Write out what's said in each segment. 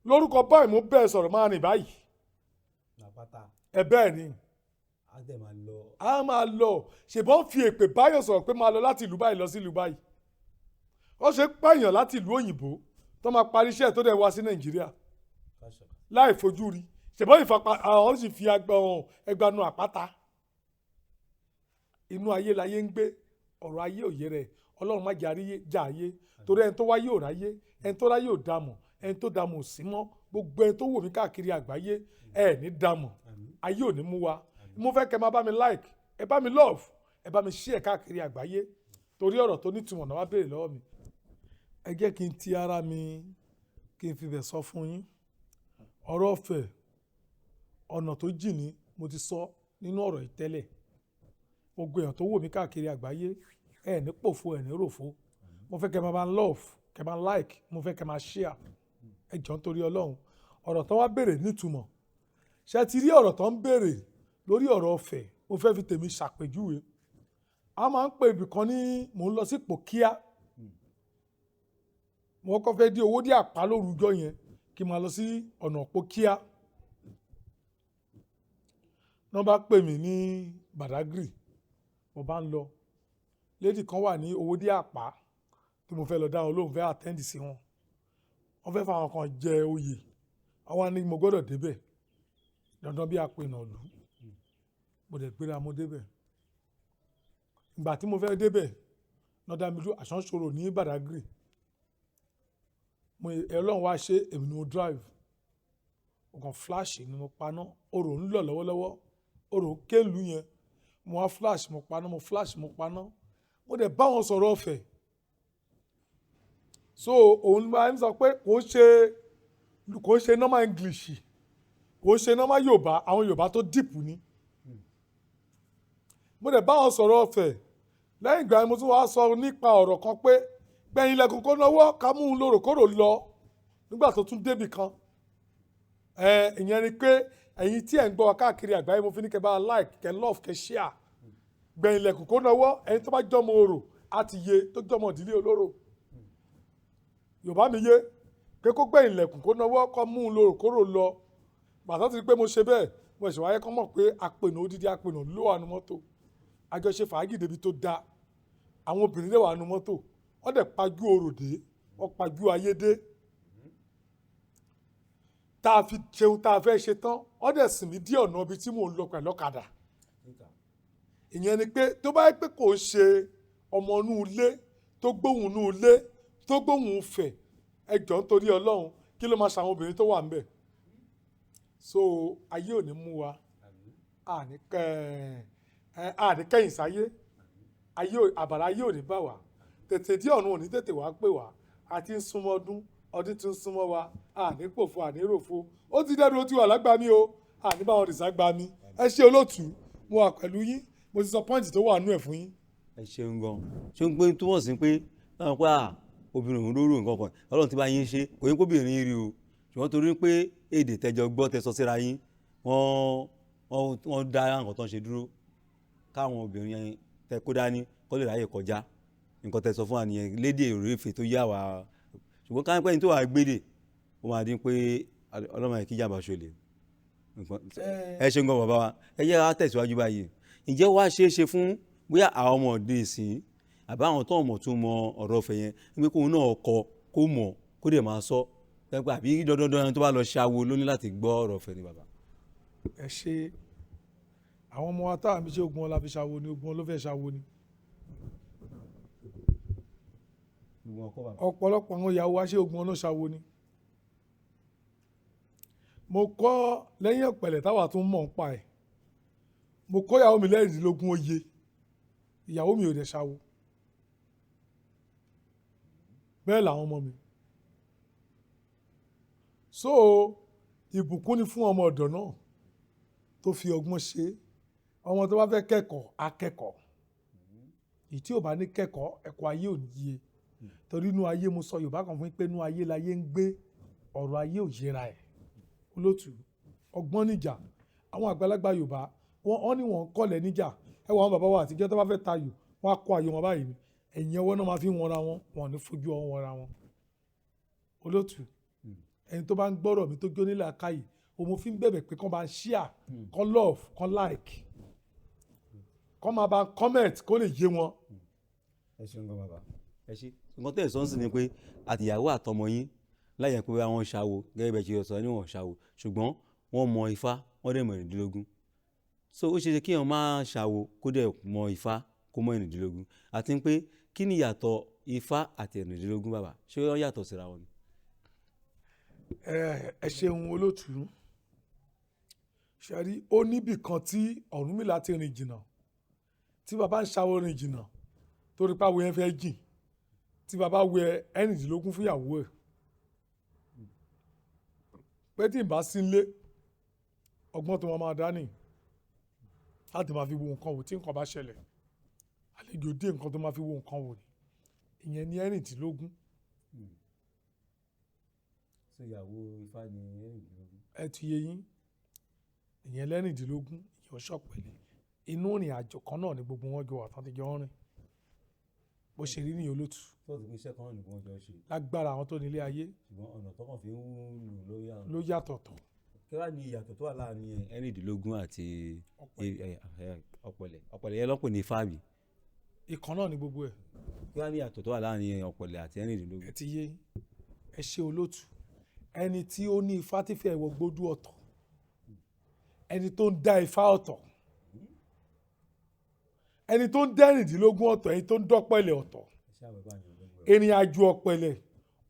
Lórúkọ báyìí, mo bẹ́ẹ̀ sọ̀rọ̀, máa rìn báyìí. Àpáta. Ẹ bẹ́ẹ̀ ni. Á dẹ̀ máa lọ. A máa lọ. Ṣèbọn fi èpè báyọ̀ sọ̀rọ̀ pé máa lọ láti ìlú báyìí lọ sí ìlú báyìí. Ó ṣe pààyàn láti ìlú òyìnbó tó máa parí iṣẹ́ tó dẹ̀ wá sí Nàìjíríà Káṣọ. láì fojú rí. Ṣèbọn ìfapá àwọn sì fi agbọ̀n ẹgbanu àpáta. Inú ayé láyé ń gbé, ọ̀rọ̀ ayé òye rẹ̀. Ọlọ́run má jẹ́ àríyé já ayé, torí ẹni tó wáyé ò ráyé, ẹni tó ráyé ò dàmọ̀, ẹni tó dàmọ̀ ò sí mọ́. Gbogbo ẹni tó wò mí káàkiri àgbáyé, ẹ ní dàmọ̀. Àmín. Ayé ò ní mú wa. Mo fẹ́ kẹ́ máa bá mi like, ẹ bá mi love, ẹ bá mi share káàkiri àgbáyé, torí ọ̀rọ̀ tó nítumọ̀ náà wá béèrè lọ́wọ́ mi. Ẹ jẹ́ kí n ti ara mi kí n fi bẹ̀ sọ fún yín. Ọ̀rọ̀ ọ̀fẹ́, ọ̀nà tó jìn ní, mo ti sọ nínú ọ̀rọ̀ yìí tẹ́lẹ̀. Gbogbo èèyàn tó wò mí káàkiri àgbáyé, ẹ ní pòfo, ẹ ní ròfo. Mo fẹ́ kẹ́ máa bá love, kẹ́ máa like, mo fẹ́ kẹ́ máa share. Ẹ jọ̀ọ́, nítorí Ọlọ́run, ọ̀rọ̀ tó wá béèrè nítumọ̀. Ṣé ti rí ọ̀rọ̀ tó ń béèrè lórí ọ̀rọ̀ ọ̀fẹ́? Mo fẹ́ fi tèmi ṣàpèjúwe. A máa ń pè ibì kan ní, mò ń lọ sí Pòkíà. Mo kọ́kọ́ fẹ́ dé owó dé àpá lórúkọ yẹn kí n máa lọ sí ọ̀nà Pòkíà. Wọ́n bá pè mí ní Badagry, mo bá ń lọ. Lady kan wà ní owó dé àpá tí mo fẹ́ lọ dá wọn lóhùn, fẹ́ attend sí wọn. Wọ́n fẹ́ fáwọn kan jẹ oyè. Àwọn ní mo gbọ́dọ̀ débẹ̀ dandan bí apẹ̀nà lù. Mo dẹ̀ gbéra, mo débẹ̀. Ìgbà tí mo fẹ́ débẹ̀, lọ́dà mi dúró àṣánṣoro ní Badagry. Mo Ọlọ́run wá ṣe, èmi ni mo drive. Mo kàn flash ni, mo paná. Orò ń lọ lọ́wọ́lọ́wọ́, orò ń kélu yẹn. Mo wá flash, mo paná, mo flash, mo paná. Mo dẹ̀ bá wọn sọ̀rọ̀ ọ̀fẹ́. So òun máa ń sọ pé kò ń ṣe normal English, kò ń ṣe normal Yorùbá, àwọn Yorùbá tó deep ni. Mo dẹ̀ bá wọn sọ̀rọ̀ ọ̀fẹ́. Lẹ́yìn ìgbà yẹn, mo tún wá sọ nípa ọ̀rọ̀ kan pé gbẹ̀yìn ilẹ̀kùn kó náwó ká mú un lóròkórò lọ nígbà tó tún débì kan. Ẹ ìyẹn ni pé ẹ̀yin tí ẹ̀ ń gbọ́ wa káàkiri àgbáyé, mo fi ní kẹ́ bá like, kẹ́ love, kẹ́ share. Gbẹ̀yìn ilẹ̀kùn kó náwó, ẹni tó bá jọmọ orò á ti yé, tó jọmọ ìdílé olóró, Yorùbá mi yé pé kó gbẹ̀yìn ilẹ̀kùn kó náwó kó mú un lóròkórò lọ. Bàtà ti rí pé mo ṣe bẹ́ẹ̀, mo ṣe wáyé kọ́ mọ̀ pé apènà, odidi apènà ló wà nù mọ́tò. Àjọṣe fàájì débi tó dáa. Àwọn obìnrin dẹ̀ wà nù mọ́tò, wọ́n dẹ̀ pajú orò dé, wọ́n pajú ayé dé. Tá a fi ṣeun tá a fẹ́ ṣe tán, wọ́n dẹ̀ sìn mí dí ọ̀nà ibi tí mò ń lọ pẹ̀lú ọ̀kadà. Ìyẹn ni pé tó bá yẹ pé kò ṣe ọmọ inú ilé tó gbóhùn inú ilé tó gbóhùn fẹ̀, ẹ jọ̀ọ́, nítorí Ọlọ́run, kí ló máa ṣàwọn obìnrin tó wà ńbẹ̀? So ayé ò ní mú wa, àní kẹ́yìn sáyé ayé, àbàrà ayé ò ní bá wa. Tètè dí ọ̀run ò ní tètè wá pè wá. Àti ń súnmọ́ ọdún, ọdún tí ń súnmọ́ wa. Àní pòfo, àní ròfo. Ó ti dẹ́nu, ó ti wà lágbàmí o, àní báwọn rìsá gbà mí. Ẹ ṣé olóòtú, mo wà pẹ̀lú yín. Mo ti sọ point tó wà nú ẹ̀ fún yín. Ẹ ṣeun gan. Ṣé ń pé túmọ̀ sí pé táwọn pé à obìnrin òun lóró nǹkan kan, Ọlọ́run ti bá yín ṣe, kò yín kóbìnrin rí o, ṣùgbọ́n torí pé èdè tẹjọ gbọ́ tẹ sọ síra yín, wọ́n dá nǹkan tó ń ṣe dúró káwọn obìnrin yẹn tẹ kó dání kó lè ráyè kọjá. Nǹkan tẹ sọ fún wa nìyẹn lédè òrèfè tó yá wa, ṣùgbọ́n ká pẹ́yìn tó wà gbédè, ó máa dín pé Ọlọ́run àìkí jàmbá ṣọlẹ̀. Ẹ ṣeun gan, bàbá wa. Ẹ yẹ ká tẹ̀síwájú báyìí. Ǹjẹ́ wàá ṣeé ṣe fún bóyá àwọn ọmọ òde ìsìn àbá àwọn tó mọ̀ tún mọ ọ̀rọ̀ ọ̀fẹ́ yẹn wípé kóun náà kọ, kó mọ̀, kó dẹ̀ máa sọ pé, àbí dandandan tó bá lọ ṣàwo ló ní láti gbọ́ ọ̀rọ̀ ọ̀fẹ́ ni, bàbá? Ẹ ṣe. Àwọn ọmọ wa táwọn fi ṣe ogun wọn la fi ṣàwo ni, ogun wọn ló fẹ́ ṣàwo ni. Ọ̀pọ̀lọpọ̀ àwọn ìyàwó wa, ṣe ogun wọn ló ṣàwo ni. Mo kọ́ lẹ́yìn ọ̀pẹ̀lẹ̀ táwa tún mọ̀ ń pa ẹ̀. Mo kọ́ ìyàwó mi lẹ́rìndínlógún oyè, ìyàwó mi ò dẹ̀ ṣàwo. Bẹ́ẹ̀ làwọn ọmọ mi. So ìbùkún ni fún ọmọ ọ̀dọ̀ náà tó fi ọgbọ́n ṣe. Ọmọ tó bá fẹ́ kẹ́kọ̀ọ́ á kẹ́kọ̀ọ́, èyí tí ò bá ní kẹ́kọ̀ọ́, ẹ̀kọ́ ayé ò ní yé, torí inú ayé, mo sọ Yorùbá kan fún yín pé inú ayé láyé ń gbé, ọ̀rọ̀ ayé ò yẹra ẹ̀. Olótù, ọgbọ́n níjà. Àwọn àgbàlagbà Yorùbá, wọ́n ní wọ́n kọ́lẹ̀ níjà. Ẹ wọ àwọn bàbá wa àtijọ́, tó bá fẹ́ tayò, wọ́n á kó ayò wọn báyìí ni, ẹ̀yìn ọwọ́ náà máa fi wọnra wọn, wọn ò ní fojú ọwọ́ wọnra wọn. Olótù, Ẹni tó bá ń gbọ́rọ̀ mi tó jó nílẹ̀ akáyì, òun fi ń bẹ̀bẹ̀ pé kán bá ń share, kán love, kán like, kán máa bá comment kó lè yé wọn. Ẹ ṣeun gan, bàbá, ẹ ṣe. Nǹkan tẹ̀ sọ́n sì ni pé àtìyàwó àtọmọ yín láyẹ̀ pé àwọn ṣàwo gẹ́gẹ́ bẹ́ẹ̀ ṣe sọ ní wọn ṣàwo, ṣùgbọ́n wọ́n mọ Ifá, wọ́n dẹ̀ mọ ẹ̀rìndínlógún. So ó ṣe é ṣe kí èèyàn máa ṣàwo kó dẹ̀ mọ Ifá, kó mọ ẹ̀rìndínlógún. Àti pé kí ni ìyàtọ̀ Ifá àti ẹ̀rìndínlógún, bàbá? Ṣé wọ́n yàtọ̀ síra wọn ni? Ẹ ṣeun, olótùú. Ṣe rí, ó níbì kan tí Ọ̀rúnmìlà ti rìn jìnnà, tí bàbá ń ṣàwo rìn jìnnà torí pàwọ̀ yẹn fẹ́ jìn, tí bàbá wẹ 16 fúnyàwó ẹ̀ pé tí n bá sí nílé, ọgbọ́n tó máa máa dá nì láti máa fi wo nǹkan wò. Tí nǹkan bá ṣẹlẹ̀, àlejò dé, nǹkan tó máa fi wo nǹkan wò ni ìyẹn ní 16. So ìyàwó Ifá ni 16. Ẹ ti yé yín, ìyẹn lẹ́rìndínlógún, ìyẹn ṣọ̀pẹ̀lẹ̀. Inú ìrìn àjò kan náà ni gbogbo wọn jọ wà tán ti jọ ń rìn. Bó ṣe rí nìyẹn, olótù. Tó ti pé iṣẹ́ kan náà ni wọ́n jọ ṣe. Lágbára àwọn tó nílé ayé. Ṣùgbọ́n ọ̀nà tó kàn fi ń lò lórí àwọn ló yàtọ̀tọ̀. Kí wàá ní ìyàtọ̀ tó wà láàrin 16 àti ọ̀pẹ̀lẹ̀? Ọ̀pẹ̀lẹ̀ yẹn lọ́pọ̀ ní Ifá bí? Ìkan náà ni gbogbo ẹ̀. Kí wàá ní ìyàtọ̀ tó wà láàrin ọ̀pẹ̀lẹ̀ àti 16? Ẹ ti yé yín. Ẹ ṣe, olótù. Ẹni tí ó ní ifá tí fẹ́ wọ gbódú ọ̀tọ̀, ẹni tó ń dá ifá ọ̀tọ̀, ẹni tó ń dẹ́rìndínlógún ọ̀tọ̀, ẹni tó ń dọ́pẹ̀lẹ̀ ọ̀tọ̀. Ìrìn àjò ọ̀pẹ̀lẹ̀,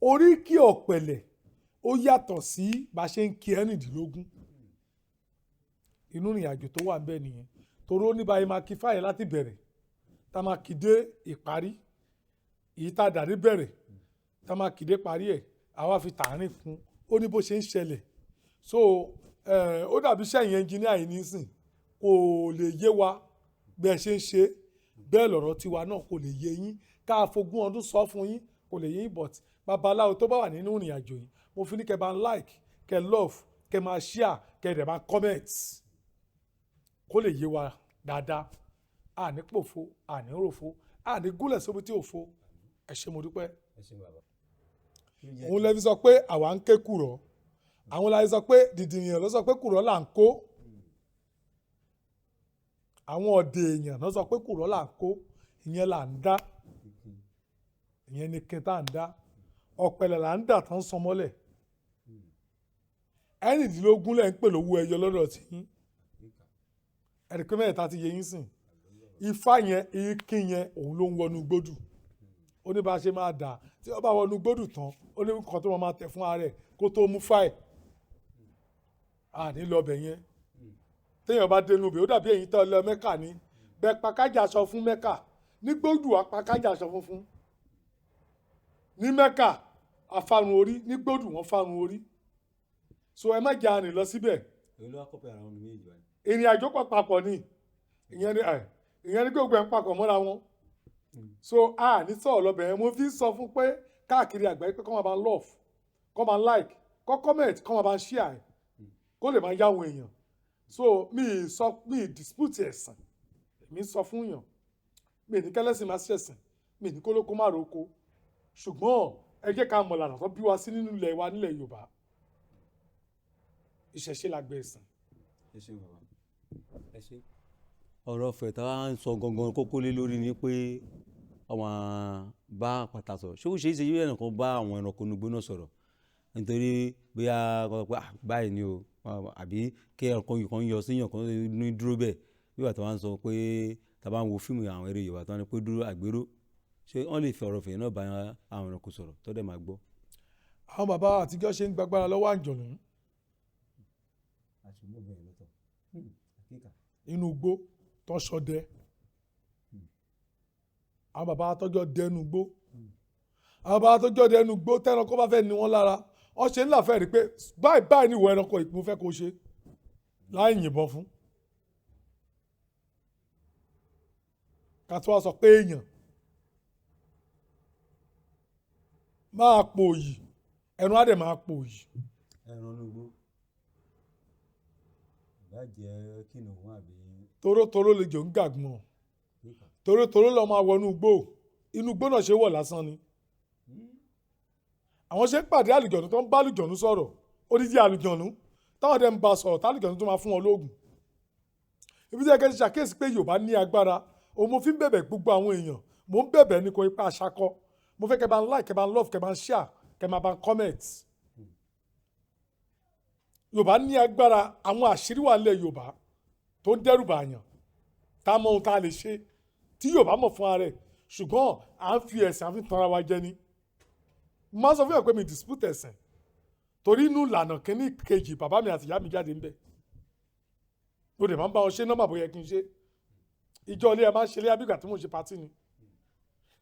oríkì ọ̀pẹ̀lẹ̀ ó yàtọ̀ sí bá a ṣe ń kí 16. Inú ìrìn àjò tó wà ń bẹ̀ nìyẹn, torí ó ní báyìí máa kí fáyẹ̀ láti bẹ̀rẹ̀ tá a máa kí dé ìparí. Èyí tá a dà ní bẹ̀rẹ̀ tá a máa kí dé parí ẹ̀, àwa fi tààrin kún. Ó ní bó ṣe ń ṣẹlẹ̀. So ó dàbí sẹ́yìn ẹnjìníà yìí nísìn, kò lè yé wa bẹ́ẹ̀ ṣe ń ṣe bẹ́ẹ̀. Lọ̀rọ̀ tiwa náà kò lè yé yín. Ká fogún ọdún sọ fún yín, kò lè yé yín. But babaláwo tó bá wà nínú ìrìn àjò yìí, mo fi ní kẹ́ bá ń like, kẹ́ love, kẹ́ máa share, kẹ́ dẹ̀ máa comment kó lè yé wa dáadáa. Àní pòfo, àní ròfo, àní gúnlẹ̀ sóbi tí ò fo. Ẹ ṣé, mo dúpẹ́. Ẹ ṣé, bàbá. Òun lè fi sọ pé àwa ń ké kùrọ̀. Àwọn la fi sọ pé dìdìyàn ló sọ pé kùrọ̀ là ń kó. Àwọn ọ̀dẹ̀ èèyàn ló sọ pé kùrọ̀ là ń kó. Ìyẹn là ń dá, ìyẹn ni kí tá à ń dá. Ọ̀pẹ̀lẹ̀ là ń dà tán san mọ́lẹ̀. 16 lẹ̀ ń pè lówó ẹyọ lọ́dọ̀ tí yín. Ẹ̀rì pé mẹ́ta ti yẹ yín sìn. Ifá yẹn, ikin yẹn, òun ló ń wọnú gbódù. Ó ní bá a ṣe máa dà. Tí ó bá wọnú gbódù tán, ó ní nǹkan tó máa tẹ̀ fún ara ẹ̀ kó tó mú fáì. Àní lọ bẹ̀ yẹn. Téèyàn bá dénú bẹ̀, ó dàbí èyí tó lọ Mẹ́kà ni. Bẹ́ẹ̀ pakájà aṣọ fún Mẹ́kà ní gbódù, apakájà aṣọ funfun ní Mẹ́kà, afárun orí ní gbódù, wọ́n fárun orí. So ẹ má jẹ́ àrìn lọ síbẹ̀. Èyí ló wá kọ́pẹ́ ara wọn ní méjì báyìí. Ìrìn àjò pọ̀ papọ̀ ni. Ìyẹn ni gbogbo ẹ̀ ń papọ̀ mọ́ra wọn. So a ní sọ̀rọ̀ lọ́bẹ̀ yẹn. Mo fi ń sọ fún pé káàkiri àgbáyé pé kọ́ máa bá love, kọ́ máa like, kọ́ comment, kọ́ máa bá share ẹ̀ kó lè máa yáwọn èèyàn. So mi ì sọ, mi ì dispute ẹ̀sìn. Èmi ń sọ fún yàn, mi ì ní kẹ́lẹ́sìn máa ṣẹ̀sìn, mi ì ní kólókó má roko, ṣùgbọ́n ẹ jẹ́ ká mọ̀ lànà tó bí wa sí nínú ilẹ̀ wa nílẹ̀ Yorùbá. Ìṣẹ̀ṣe la gbé ẹ̀sìn. Ẹ ṣé, bàbá, ẹ ṣé. Ọ̀rọ̀ ọ̀fẹ́ tá a ń sọ gangan kókó lé lórí ni pé àwọn bá àpáta sọ̀rọ̀. Ṣé ó ṣeé ṣe yóò ẹnìkan bá àwọn ẹranko inú igbó náà sọ̀rọ̀? Nítorí bóyá kó sọ pé, "Ah, báyìí ni o," àbí kí ẹranko kan yọ sí èèyàn kan ní dúró bẹ́ẹ̀. Bí ìgbà tí wọ́n ń sọ pé tí a bá ń wo fíìmù àwọn eré Yorùbá tí wọ́n ní pé dúró àgbéró. Ṣé wọ́n lè fi ọ̀rọ̀ ìfẹ́ náà bá àwọn ẹranko sọ̀rọ̀ tó dẹ̀ máa gbọ́? Àwọn bàbá àtijọ́ ṣe ń gbàgbára lọ́wọ́ àǹjọ̀nú inú igbó tó ń ṣọdẹ. Àwọn bàbá àtọ́jọ́ dẹnu igbó, àwọn bàbá àtọ́jọ́ dẹnu igbó, tẹ́ranko bá fẹ́ ní wọ́n lára, wọ́n ṣe ń láfẹ́ rí pé báyìí báyìí ní ìwọ ẹranko yìí mo fẹ́ kó ṣe láì yìnbọn fún. Ká tó wá sọ pé èèyàn máa pòòyì, ẹnu á dẹ̀ máa pòòyì. Ẹran inú igbó ìbá jẹ́ kìnìún àbí? Torótoró lè jò ń gàgbọ́n. Torótoró lọ máa wọnú igbó. Inú igbó náà ṣe wọ̀ lásán ni. Àwọn ṣe ń pàdé àlùjọ̀nù tó ń bá àlùjọ̀nù sọ̀rọ̀, odidi àlùjọ̀nù táwọn dẹ̀ ń bá sọ̀rọ̀, tálùjọ̀nù tó máa fún wọn lóògùn. Ibi tí ẹ̀kẹ́ ti ṣàkíyèsí pé Yorùbá ní agbára òun, mo fi ń bẹ̀bẹ̀ gbogbo àwọn èèyàn, mo ń bẹ̀bẹ̀ ní kò ipa àṣàkọ. Mo fẹ́ kẹ́ bá ń like, kẹ́ bá ń love, kẹ́ bá ń share, kẹ́ máa bá ń comment. Yorùbá ní agbára, àwọn àṣírí wà nílẹ̀ Yorùbá tó ń dẹ́rù bàyàn, tá a mọ ohun tá a lè ṣe tí Yorùbá mọ̀ fún ara ẹ̀, ṣùgbọ́n à ń fi ẹ̀sìn àfi tanra wa jẹ ni. Mo máa ń sọ fún yàn pé mi dispute ẹ̀sìn, torí inú ìlànà kínní kejì bàbá mi àti ìyá mi jáde ńbẹ̀. Mo dẹ̀ máa ń bá wọn ṣe nọ́mbà bóyá kí n ṣe ìjọ ilé ẹ máa ń ṣe léyà bí ìgbà tí mo ṣe party ni,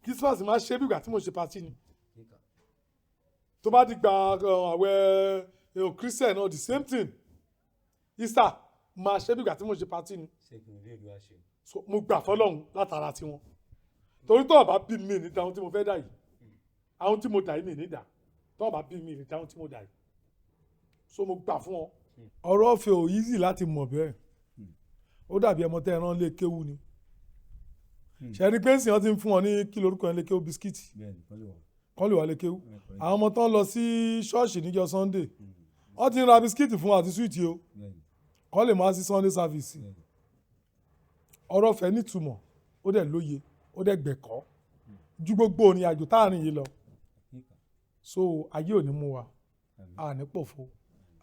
Christmas máa ń ṣe bí ìgbà tí mo ṣe party ni, tó bá di gba àwẹ̀ Christian náà, the same thing, Easter máa ṣe bí ìgbà tí mo ṣe party ni. Ṣẹ́gun ilé ìlú àṣẹ. So mo gbà fọlọ́run látara tiwọn, torí tó bá bí mi ní dáhùn tí mo fẹ́ dà yìí, àwọn tí mo dà yìí mi ní dà, tó bá bí mi ní dáhùn tí mo dà yìí, so mo gbà fún wọn. Ọ̀rọ̀ ọ̀fẹ́ ò easy láti mọ̀ bẹ́ẹ̀. Ó dàbí ọmọ tẹ́ ẹ rán lé kéwú ni. Ṣe rí pé ń sìn wọ́n ti ń fún wọn ní kí lorúkọ yẹn, lé kéwú, biscuit. Bẹ́ẹ̀ni, kọ́ lè wà. Kọ́ lè wà lé kéwú. Àwọn ọmọ tó ń lọ sí ṣọ́ọ̀ṣì níjọ́ Sunday, wọ́n ti ń ra biscuit fún wọn àti sweet o, kọ́ lè máa sí Sunday service. Ọ̀rọ̀ ọ̀fẹ́ nítumọ̀, ó dẹ̀ lóye, ó dẹ̀ gbẹ̀kọ́ ju gbogbo òrìn àjò táàrin yìí lọ. So ayé ò ní mú wa, a ní pòfo,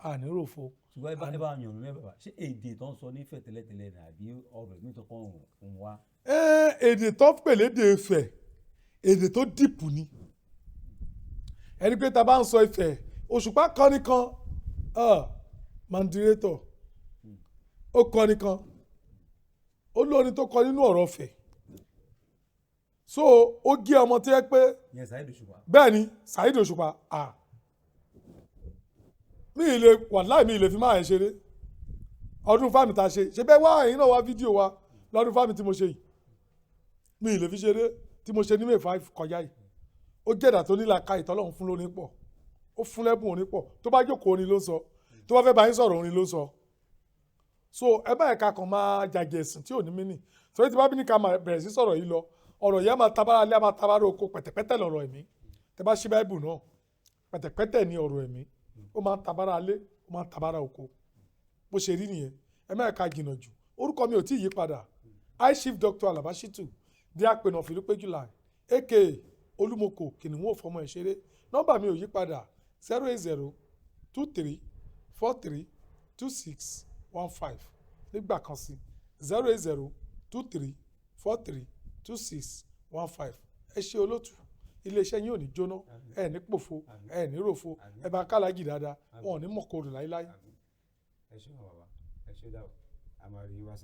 a ní ròfo. Ṣùgbọ́n ẹ bá yàn lónìí, bàbá, ṣé èdè tó ń sọ nífẹ̀ẹ́ tẹ́lẹ̀tẹ́lẹ̀ ní àbí ọ̀rọ̀ mi tó kàn ń wá? Ẹ́, èdè tó pè lédè Ifẹ̀, èdè tó deep ni. Ẹni pé ta bá ń sọ Ifẹ̀, Òṣùpá kọrin kan, mandirétọ̀, ó kọrin kan, ó lórin tó kọ nínú ọ̀rọ̀ Ifẹ̀, so ó gé ọmọ tó yẹ pé Yẹn Saheed Òṣùpá. Bẹ́ẹ̀ ni, Saheed Òṣùpá. Ah, mi ì lè, wàláì, mi ì lè fi máa ẹ̀ ṣeré. Ọdún fáàmì tá a ṣe ṣe bẹ́ẹ̀ wá, ẹ̀yin náà wá fídíò wa lọ́dún fáàmì tí mo ṣe yìí, mi ì lè fi ṣeré, tí mo ṣe ní May 5 kọjá yìí. Ó jẹ́dà tó nílà ka ìtọ́lọ́run fún lóní pọ̀, ó fún lẹ́bùn orin pọ̀. Tó bá jókòó, orin ló ń sọ. Tó bá fẹ́ bá yín sọ̀rọ̀, orin ló ń sọ. So ẹ bá ẹ̀ka kan máa jàjẹ̀ ẹ̀sìn tí ò ní mí nì, torí tí bá bí ní ká máa bẹ̀rẹ̀ sí sọ̀rọ̀ yìí lọ, ọ̀rọ̀ yìí á máa tabára lé, á máa tabára oko. Pẹ̀tẹ̀pẹ̀tẹ̀ lọ̀rọ̀ ẹ̀mí. Tẹ bá ṣí Báíbù náà, pẹ̀tẹ̀pẹ̀tẹ̀ ni ọ̀rọ̀ ẹ̀mí. Ó máa ń tabára lé, ó máa ń tabára oko. Bó ṣe rí nìyẹn. Ẹ má ẹ̀ka jìnnà jù. Orúkọ mi ò tí ì yí padà, High Chief Dr. Alaba Shittu di apẹ̀nà Fìlúpéjú line, aka Olúmọkò Kìnìún òfọmọ ẹ̀ ṣeré. Nọ́mbà mi ò yí padà, 08023432615. Nígbà kan sí, 08023432615. Ẹ ṣe olótù, iléeṣẹ́ yín ò ní jóná, ẹ ní pòfo, ẹ ní ròfo. Ẹ bá kálájì dáadáa, wọn ò ní mọ̀kòrò láíláí. Ẹ ṣé wọn bàbá, ẹ ṣé dàbọ̀, a máa rí yín wá sà.